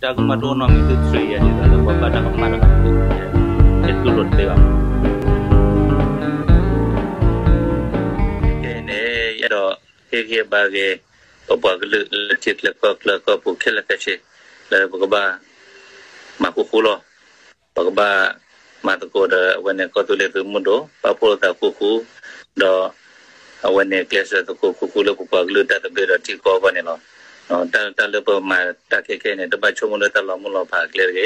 တၢ်ကမၣ်တအိၣ်နီတမံၤ သုတြီယၤဒ်သိးလၢပှၤဘၣ်တၢ်ကမၣ်တဂၤ ယတူၢ်လိာ်တသ့ဘၣ်. ခဲအံၤန့ၣ် ယအဲၣ်ဒိးဟ့ၣ်ဂံၢ်ဟ့ၣ်ဘါက့ၤ ပပှၤကလုာ်လၢထံချၢကီၢ်ချၢကီၢ်ပူၤခဲလၢာ်ခဲဆ့ လၢပကဘၣ်မၤဃူဃူလီၤ. ပကဘၣ်မၤသကိးဒီးအဝဲန့ၣ် ကီၢ်သူလ့ၤသုးမုၢ်ဒိၣ် ပာ်ဖှိၣ်လိာ်သးဃူဃူ ဒီး အဝဲန့ၣ်ကျဲးစၢးသကိးဃူဃူလၢပပှၤကလုာ်တၢ်သဘျ့ဒီးထံကီၢ်အဂီၢ်န့ၣ်လီၤ. တၢ်လၢပမၤတၢ်ခဲခဲအံၤန့ၣ် တဘၣ်ဆိကမိၣ်လၢတၢ်လီၤမုၢ်လီၤဖးအကျဲတဂ့ၤ,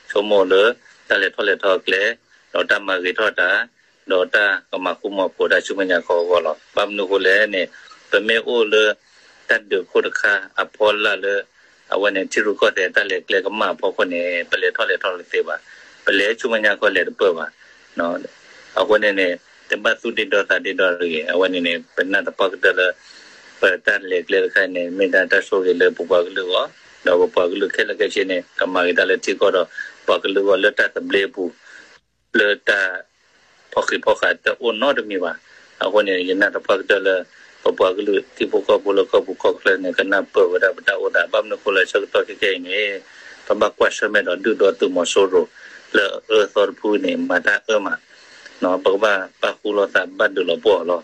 ဆိကမိၣ်လၢတၢ်လဲၤထီၣ်လဲၤထီအကျဲ, ဒီးတၢ်မၤဂ့ၤထီၣ်တၢ်, ဒီးတၢ်ကမၤဃူမၤဖိးတၢ်ဆူမဲာ်ညါခီအဂီၢ်လီၤ. ဘၣ်မနုၤအဃိလဲၣ်န့ၣ် ပမ့ၢ်အိၣ်လၢတၢ်ဒုးခိၣ်တခါအဖီလာ်လၢ အဝဲန့ၣ် ထံရူၢ်ကီၢ်သဲးတၢ်လဲၤကျဲကမၣ်အဖီခိၣ်န့ၣ် ပလဲၤထီၣ်လဲၤထီတသ့ဘၣ်. ပလဲၤဆူမဲာ်ညါခီလဲၤတပၢၢ်ဘၣ်. အဃိန့ၣ်န့ၣ် တဘၣ်သူၣ်ဒ့ဒီသးဒ့ဒီတဂ့ၤ. အဝဲန့ၣ်န့ၣ် ပနၢ်တပှၢ်ကတၢၢ်လၢ ပတၢ်လဲၤကျဲတခါန့ၣ် မ့ၢ်ဒၣ်တၢ်ဆိၣ်ဂ့ၤလၢပပှၤကလုာ်အဂီၢ်, ဒီးပပှၤကလုာ်ခဲလၢာ်ခဲဆ့န့ၣ် ကမၤဂ့ၤတၢ်လၢထံကီၢ်ဒီး ပှၤကလုာ်အဂီၢ်လၢတၢ်သဘျ့အပူၤ လၢတၢ်ဖီၣ်ဃံးဖီၣ်ဃာ်တအိၣ်နီတမံၤဘၣ်. အဃိန့ၣ် ယနၢ်တပှၢ်ကတၢၢ်လၢ ပပှၤကလုာ်ထံဖိကီၢ်ဖိလၢကီၢ်ပူၤကီၢ်ချၢန့ၣ် ကနၢ်ပၢၢ်ဝဲဒၣ်ပတၢ်အိၣ်သး. ဘၣ်မနုၤအဃိလဲၣ် ဆၢကတီၢ်ခဲခဲအံၤန့ၣ် ပဘၣ်ကွၢ်ဆၢၣ်မဲာ်ဒီးဒုၣ်ဒါသုးမီၤစိရိၤ လၢအအၢအသီတဖုန့ၣ် မၤတၢ်အၢမး, ပကဘၣ်ပာ်ဃူလိာ်သးဘၣ်ဒုးလီၤပှီၢ်အီၤလီၤ.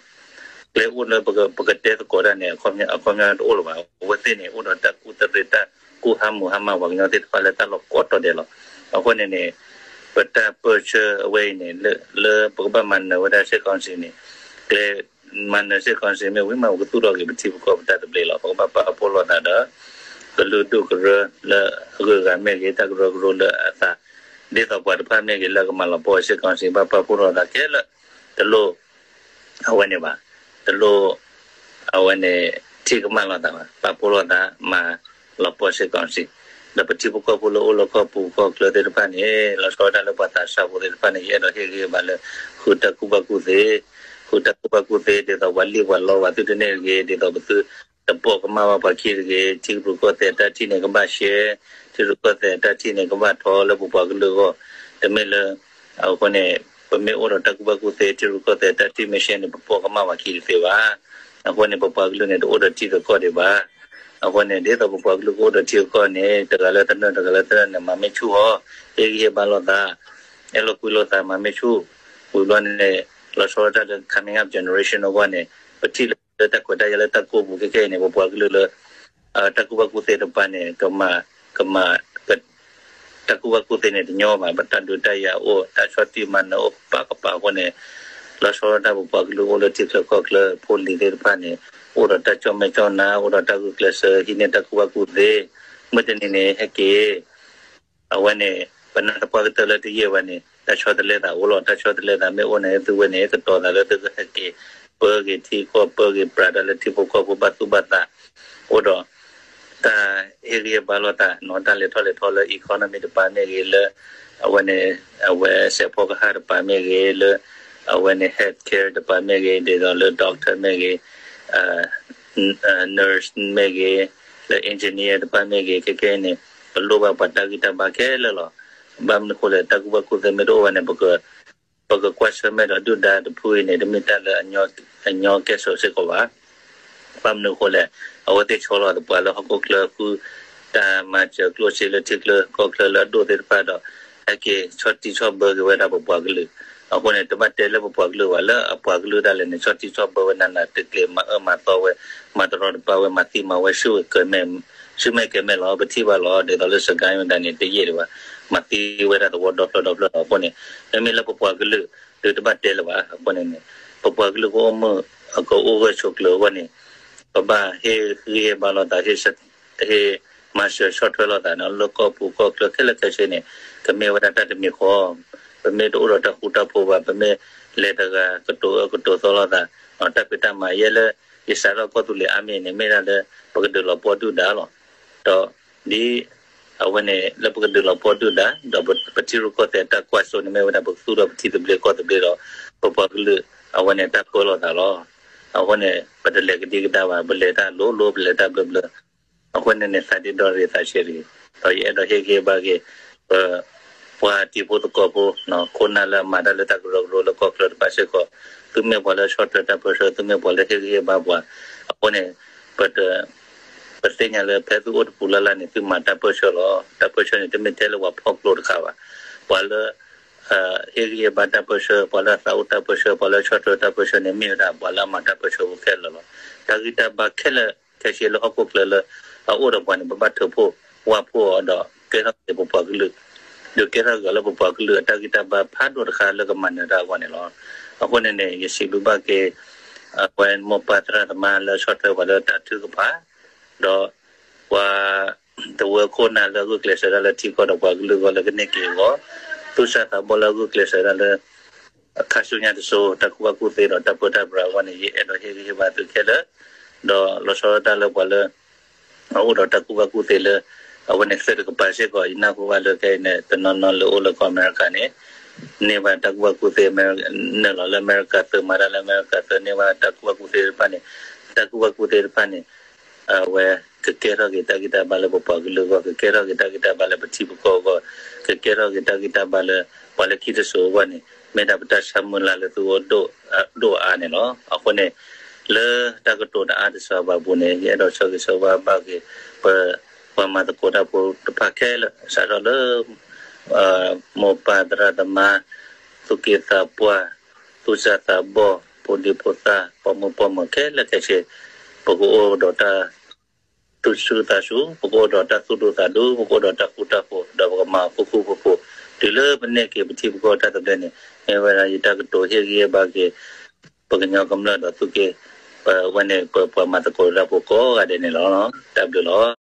ကျဲအိၣ်လၢပကတဲသကိးတၢ်န့ၣ် အခီပညီတအိၣ်လၢၤဘၣ်. အဝဲသ့ၣ်န့ၣ် အိၣ်ဒီးတၢ်ကူၣ်တရံး တၢ်ကူၣ်ဟါမူဟါမၢ်ပှၤကညီသ့ၣ်တဖၣ်လၢတၢ်လီၢ်ကိးတီၤဒဲးလီၤ. အဃိန့ၣ်န့ၣ် ပတၢ်ပၢၢ်ဆၢအဝဲအံၤန့ၣ် လၢပကဘၣ်မၤနၢၤဝဲဒၣ် စစ်ကောင်စီ န့ၣ် ကျဲ မၤနၢၤ စစ်ကောင်စီ မ့ၢ်ဝံၤမး ပကသူၣ်ထီၣ်က့ၤပထံပကီၢ်ပတၢ်သဘျ့လီၤ. ပကဘၣ်ပာ်ဖှိၣ်လိာ်သးဒီး ကလုာ်ဒူၣ်ကရၢလၢအဂုၤအဂၤမ့ၢ်ဂ့ၤ, တၢ်ကရၢကရိလၢအသး ဒ်သိးပှၤတဖၣ်မ့ၢ်ဂ့ၤ လၢကမၤလီၤပှီၢ် စစ်ကောင်စီ ဘၣ်ပာ်ဖှိၣ်ထီၣ်သးခဲလၢာ်, တလိၣ် အဝဲန့ၣ်ဘၣ်, တလိၣ် အဝဲန့ၣ် ထံၣ်ကမၣ်လိာ်သးဘၣ်, ပာ်ဖှိၣ်လိာ်သးမၤလီၤပှီၢ် စစ်ကောင်စီ, ဒီးပထံဖိကီၢ်ဖိလၢအိၣ်လၢကီၢ်ပူၤကီၢ်ချၢသ့ၣ်တဖၣ်န့ၣ် လီၤဆီဒၣ်တၢ်လၢပှၤသးစၢ်ဖိသ့ၣ်တဖၣ်န့ၣ် ယအဲၣ်ဒိးဟ့ၣ်ဂံၢ်ဟ့ၣ်ဘါလၢ ဃုတၢ်ကူၣ်ဘၣ်ကူၣ်သ့, ဃုတၢ်ကူၣ်ဘၣ်ကူၣ်သ့ ဒ်သိးပှၤလံၣ်ပှၤလီပှၤသုတန့ၢ်တဂ့ၤ, ဒ်သိးပသုတပိာ်ကမၣ်ဘၣ်ပှၤခံတဂ့ၤ, ထံရူၢ်ကီၢ်သဲးတၢ်ထံၣ်န့ၣ်ကဘၣ်ရှဲ, ထံရူၢ်ကီၢ်သဲးတၢ်ထံၣ်န့ၣ်ကဘၣ်ထီလၢပပှၤကလုာ်အဂီၢ်, တမ့ၢ်လၢ အဃိန့ၣ် ပမ့ၢ်အိၣ်ဒီးတၢ်ကူၣ်ဘၣ်ကူၣ်သ့ ထံရူၢ်ကီၢ်သဲးတၢ်ထံၣ်မ့ၢ်ရှဲန့ၣ် ပပိာ်ကမၣ်ပှၤခံတသ့ဘၣ်. အဃိန့ၣ် ပပှၤကလုာ်န့ၣ် တအိၣ်ဒီးထံသကိးဒံးဘၣ်. အဃိန့ၣ် ဒ်သိးပပှၤကလုာ်ကအိၣ်ဒီးထံသကိးန့ၣ် တဂၤလၢတနၢၤ တဂၤလၢတနၢၤန့ၣ် မၤမ့ၢ်ဆူၣ်အီၤ, ဟ့ၣ်ဂံၢ်ဟ့ၣ်ဘါလိာ်သး, အဲၣ်လိာ်ကွံလိာ်သး မၤမ့ၢ်ဆူၣ်, ဝံၤဘျီန့ၣ် လီၤဆီဒၣ်တၢ်လၢ coming up generation အဂီၢ်န့ၣ် ပထံၣ်လၢတၢ်ခွဲးတၢ်ယာ်လၢတၢ်ကိၢ်ပူၤခဲခဲအံၤန့ၣ် ပပှၤကလုာ်လၢ တၢ်ကူၣ်ဘၣ်ကူၣ်သ့တပၤန့ၣ် ကမၤ ကမၤ တၢ်ကူၣ်ဘၣ်ကူၣ်သ့န့ၣ်တညီဘၣ်, ပတၢ်ဒုးတၢ်ယၤအိၣ် တၢ်ဆီၣ်တံၢ်မၤနၢၤအိၣ်ကပၤကပၤအဃိန့ၣ်, လီၤဆီဒၣ်တၢ်ပပှၤကလုာ်အိၣ်လၢထံချၢကီၢ်ချၢဖိလံၤသ့ၣ်တဖၣ်န့ၣ် အိၣ်ဒီးတၢ်ကၠီၣ်မဲာ်ကၠီၣ်နါ အိၣ်ဒီးတၢ်ဂုာ်ကျဲးစၢး ဟံးန့ၢ်တၢ်ကူၣ်ဘၣ်ကူၣ်သ့, မုၢ်တနံၤန့ၣ် ဟဲက့ၤ အဝဲန့ၣ် ပနၢ်တပှၢ်ကတၢၢ်လၢတယံာ်ဘၣ်န့ၣ် တၢ်ဆီတလဲသးအိၣ်လီၤ. တၢ်ဆီတလဲသးမ့ၢ်အိၣ်န့ၣ် သုဝဲန့ၣ် ကတီၤသးလၢသုကဟဲက့ၤ ပၢက့ၤထံကီၢ် ပၢက့ၤပြးတၢ်လၢထံဖိကီၢ်ဖိဘၣ်သူၣ်ဘၣ်သး အိၣ်ဒီး တၢ်ဟ့ၣ်ဂံၢ်ဟ့ၣ်ဘါလိာ်သးနီၤ, တၢ်လဲၤထီၣ်လဲၤထီလၢ economy တပၤမ့ၢ်ဂ့ၤ လၢ အဝဲန့ၣ် အဝဲစဲးဖီကဟၣ်တပၤမ့ၢ်ဂ့ၤ လၢ အဝဲန့ၣ် healthcare တပၤမ့ၢ်ဂ့ၤ ဒ်သိးလၢ doctor မ့ၢ်ဂ့ၤ nurse မ့ၢ်ဂ့ၤ လၢ engineer တပၤမ့ၢ်ဂ့ၤ ခဲခဲအံၤန့ၣ် ပလိၣ်ဘၣ်ပှၤတၢ်ဂံၢ်တၢ်ဘါခဲလၢာ်လီၤ. ဘၣ်မနုၤအဃိလဲၣ် တၢ်ကူၣ်ဘၣ်ကူၣ်သ့မ့ၢ်တအိၣ်ဘၣ်န့ၣ် ပကကွၢ်ဆၢၣ်မဲာ်ဒီးဒုၣ်ဒါတဖုအံၤန့ၣ် တမ့ၢ်တၢ်လၢအညီကဲၣ်ဆိးစ့ၢ်ကီးဘၣ်. ဘၣ်မနုၤအဃိလဲၣ်, အဝဲသ့ၣ်ဆီလီၤသပှၢ်လၢဟီၣ်ခိၣ်ချၢဃု တၢ်မၤစၢၤကျိၣ်စ့လၢထံချၢကီၢ်ချၢလၢအဒိၣ်သ့ၣ်တဖၣ်ဒီး ဟဲက့ၤဆီၣ်တံၢ်ဆီၣ်ဘၢက့ၤဝဲဒၣ်ပပှၤကလုာ်. အဃိန့ၣ် တဘၣ်တဲလၢပပှၤကလုာ်ဘၣ် လၢအပှၤကလုာ်ဒၣ်လဲာ်န့ၣ် ဆီၣ်တံၢ်ဆီၣ်ဘၢဝဲနးနးတကျ့ၤ မၤအၢမၤသီဝဲ မၤတရီတပါဝဲ မၤသံမၤဝဲ ဆူၣ်မဲာ်ကဲမဲာ်လီၤ. ပထံၣ်ဘၣ်လီၤ ဒ်သိးလၢ စကဲဝဲဒၣ်န့ၣ် တယံာ်ဒံးဘၣ် မၤသံဝဲဒၣ်သဝီဒီဖျၢၣ်ဒီဖျၢၣ်လီၤ. အဃိန့ၣ် မ့မ့ၢ်လၢပပှၤကလုာ် ဒုးတဘၣ်တဲလၢၤဘၣ်. အဃိန့ၣ်န့ၣ် ပပှၤကလုာ်ကအိၣ်မုာ် ကအိၣ်ဂၢၢ်ဆိးကျၢၤအဂီၢ်န့ၣ် ပဘၣ်ဟ့ၣ်ဂံၢ်ဟ့ၣ်ဘါလိာ်သး ဟ့ၣ်မၤစၢၤဆီၣ်ထွဲလိာ်သးန့ၣ် လၢကီၢ်ပူၤကီၢ်ချၢခဲလၢာ်ခဲဆ့န့ၣ် ကမ့ၢ်ဝဲဒၣ်တၢ်တမံၤဃီ ပမ့ၢ်တအိၣ်ဒီးတၢ်ဃူတၢ်ဖိးဘၣ် ပမ့ၢ်လဲၤတဂၤကတိၤအၢကတိၤသီလိာ်သး တၢ်ဖံးတၢ်မၤယဲလၢ ယစးထီၣ်ကီၢ်သူလ့ၤအါမံၤန့ၣ် မ့ၢ်ဒၣ်လၢ ပကဒုးလီၤပှီၢ်ဒုၣ်ဒါလီၤ. ဒီး ဒ် အဝဲန့ၣ် လၢပကဒုးလီၤပှီၢ်ဒုၣ်ဒါ ဒီးပထံရူၢ်ကီၢ်သဲးတၢ်ကွၢ်စိန့ၣ် မ့ၢ်ဝဲဒၣ်ပကသူၣ်ထီၣ်ပထံသဘျ့ကီၢ်သဘျ့ဒီး ပပှၤကလုာ် အဝဲန့ၣ်တၢ်ပၢလီၤသးလီၤ. အဃိန့ၣ် ပတလဲၤကဒံကဒါဘၣ် ပလဲၤတၢ်လိၤလိၤ ပလဲၤတၢ်ဘျၢဘျၢ အဃိန့ၣ်န့ၣ် သးဒ့ဒီရံးသးဆံးတဂ့ၤ ဒီးယအဲၣ်ဒိးဟ့ၣ်ဂံၢ်ဟ့ၣ်ဘါက့ၤ ပ ပှၤတံၤဖိသကိးဖိ ခိၣ်နၢ်လၢအမၤတၢ်လၢတၢ်ကရၢကရိလၢကီၢ်ချၢတဖၣ်စ့ၢ်ကီး သုမ့ၢ်ပှၤလၢဆီၣ်ထွဲတၢ်ပၢဆှၢ သုမ့ၢ်ပှၤလၢဟ့ၣ်ဂံၢ်ဟ့ၣ်ဘါပှၤ အဃိန့ၣ် ပတ ပသ့ၣ်ညါလၢဖဲသုအိၣ်တပူၤလၢ်လၢ်န့ၣ် သုမၤတၢ်ပၢၢ်ဆၢလီၤ. တၢ်ပၢၢ်ဆၢန့ၣ် တမ့ၢ်ထဲလၢပှၤဖီၣ်ကျိတခါဘၣ်. ပှၤလၢ ဟ့ၣ်ဂံၢ်ဟ့ၣ်ဘါတၢ်ပၢၢ်ဆၢ, ပှၤလၢအသးအိၣ်တၢ်ပၢၢ်ဆၢ, ပှၤလၢအဆီၣ်ထွဲတၢ်ပၢၢ်ဆၢန့ၣ် မ့ၢ်ဝဲဒၣ်ပှၤလၢအမၤတၢ်ပၢၢ်ဆၢဖိခဲလၢာ်လီၤ. တၢ်ဂံၢ်တၢ်ဘါခဲလၢာ်ခဲဆ့လၢဟီၣ်ခိၣ်ချၢလၢအအိၣ်ဒီးပှၤန့ၣ် ပဘၣ်ထုးဖှိၣ်ဝၣ်ဖှိၣ်အီၤဒီးကဲထီၣ်က့ၤပပှၤကလုာ်, ဒီးကဲထီၣ်က့ၤလၢပပှၤကလုာ်အတၢ်ဂံၢ်တၢ်ဘါဖးဒိၣ်တခါလၢကမၤနၢၤတၢ်အဂီၢ်န့ၣ်လီၤ. အဃိန့ၣ်န့ၣ် ယစံးဘျုးဘၣ်က့ၤ အဝဲမိၢ်ပၢ်သရၣ်သမါလၢဆီၣ်ထွဲပှၤလၢတၢ်ထုကဖၣ်, ဒီးပှၤတဝၢခိၣ်နၢ်လၢအဂုာ်ကျဲးစၢးတၢ်လၢထံကီၢ်ဒီးပှၤကလုာ်အဂီၢ်လၢကန့ၢ်က့ၤအဂီၢ်, သူၣ်စၢ်သးဘီၣ်လၢအဂုာ်ကျဲးစၢးတၢ်လၢ ခါဆူညါတစိၤ တၢ်ကူၣ်ဘၣ်ကူၣ်သ့ဒီးတၢ်ပၢတၢ်ပြးအဂီၢ်န့ၣ် ယအဲၣ်ဒိးဟ့ၣ်ဂံၢ်ဟ့ၣ်ဘါသုခဲလၢာ်, ဒီးလီၤဆီဒၣ်တၢ်လၢပှၤလၢ အအိၣ်ဒီးတၢ်ကူၣ်ဘၣ်ကူၣ်သ့လၢ အဝဲန့ၣ်သ့ၣ်တကပၤစ့ၢ်ကီး ယနၢ်ဟူဘၣ်လၢခဲအံၤန့ၣ် တနီၤနီၤလၢအိၣ်လၢကီၢ်အမဲရကၤန့ၣ် န့ၢ်ဘၣ်တၢ်ကူၣ်ဘၣ်ကူၣ်သ့, နုာ်လီၤလၢအမဲရကၤသုး မၤတၢ်လၢအမဲရကၤသုး န့ၢ်ဘၣ်တၢ်ကူၣ်ဘၣ်ကူၣ်သ့တဖၣ်န့ၣ်, တၢ်ကူၣ်ဘၣ်ကူၣ်သ့တဖၣ်န့ၣ် အဝဲကကဲထီၣ်က့ၤတၢ်ဂံၢ်တၢ်ဘါလၢပပှၤကလုာ်အဂီၢ်, ကကဲထီၣ်က့ၤတၢ်ဂံၢ်တၢ်ဘါလၢပထံပကီၢ်အဂီၢ်, ကကဲထီၣ်က့ၤတၢ်ဂံၢ်တၢ်ဘါလၢ ပှၤလၢခံတစိၤအဂီၢ်န့ၣ် မ့ၢ်ဒၣ်ပတၢ်ဆၢမုၢ်လၢ်လၢသုအိၣ်ဒိၣ်အါန့ၣ်လီၤ. အဃိန့ၣ် လၢတၢ်ကတိၤတအါတစှၤဘၣ်အပူၤန့ၣ် ယအဲၣ်ဒိးဆၢဂ့ၤဆၢဝါဘၣ်က့ၤ ပ ပှၤမၤသကိးတၢ်ဖိတဖၣ်ခဲလၢာ် စးထီၣ်လၢ မိၢ်ပၢ်သရၣ်သမါ, သူၣ်က့သးပှၢ်, သူၣ်စၢ်သးဘီၣ်, ဖိဒံဖိသၣ်, ပိာ်မုၣ်ပိာ်မၢၤခဲလၢာ်ခဲဆ့, ပကအိၣ်ဒီးတၢ်သူၣ်ဆူၣ်သးဆူၣ်, ပကအိၣ်ဒီးတၢ်သူၣ်ဒူသးဒူ, ပကအိၣ်ဒီးတၢ်ဃူတၢ်ဖိး, ဒီးပကမၤဃူဃူဖိးဖိး, တုၤလၢပန့ၢ်က့ၤပထံပကီၢ်တၢ်သဘျ့န့ၣ် မ့ၢ်ဝဲဒၣ်ယတၢ်ကတိၤဟ့ၣ်ဂံၢ်ဟ့ၣ်ဘါက့ၤ ပကညီကမျၢၢ်ဒီးသူၣ်က့, ပဝဲန့ၣ် ပပှၤမၤသကိးတၢ်ဖိကိးဂၤဒဲးန့ၣ်လီၤ. တၢ်ဘျုးလီၤ.